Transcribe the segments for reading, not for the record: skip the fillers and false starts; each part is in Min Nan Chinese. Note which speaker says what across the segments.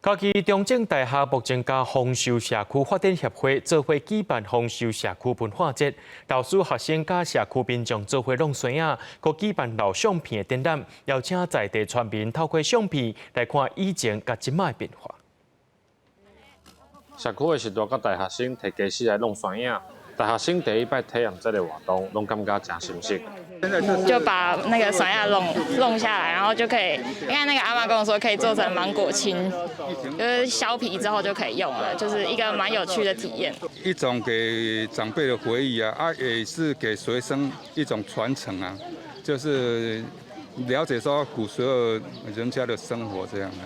Speaker 1: 嘉義中正大學目前佮豐收社區發展協會做伙舉辦豐收社區文化節，老師、學生佮社區民眾做伙弄酸仔，閣舉辦老相片的展覽，邀請在地村民透過相片來看以前佮這馬的變化。
Speaker 2: 社區的時代佮大學生提家私來弄酸仔，大學生第一擺體驗這个活動，攏感覺誠新鮮。
Speaker 3: 就把那個酸仔弄弄下來，然後就可以，因為那個阿嬤跟我說可以做成芒果青，就是削皮之後就可以用了，就是一個蠻有趣的體驗。
Speaker 4: 一種給長輩的回憶啊，啊，也是給學生一種傳承啊，就是了解說古時候人家的生活這樣啊。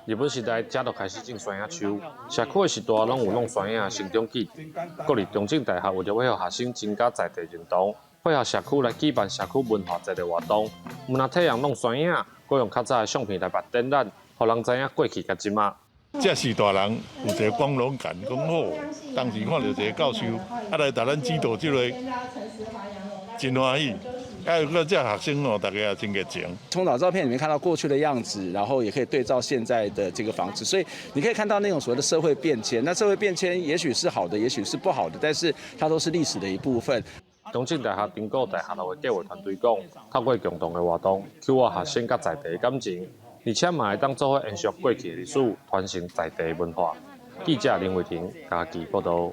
Speaker 2: 日本時代，遮就開始種酸仔樹，社區的時代攏有弄酸仔的成長記憶。國立中正大學為著欲予學生增加在地認同，配合社區來舉辦社區文化節的活動，毋但體驗弄酸仔，閣用較早的相片來辦展覽，予人知影過去佮這馬。
Speaker 5: 這時代人有一个光榮感，講好，當時看著一个教授，啊來共咱指導這个，真歡喜。啊，閣這學生哦，大家也真熱情。
Speaker 6: 從老照片裡面看到過去的樣子，然後也可以對照現在的這個房子，所以你可以看到那種所謂的社會變遷。那社會變遷也許是好的，也許是不好的，但是它都是歷史的一部分。
Speaker 2: 中正大學中國大學路的計劃團隊講，透過共同的活動，強化學生佮在地的感情，而且嘛會當做伙延續過去的歷史，傳承在地文化。記者林偉霆嘉義報導。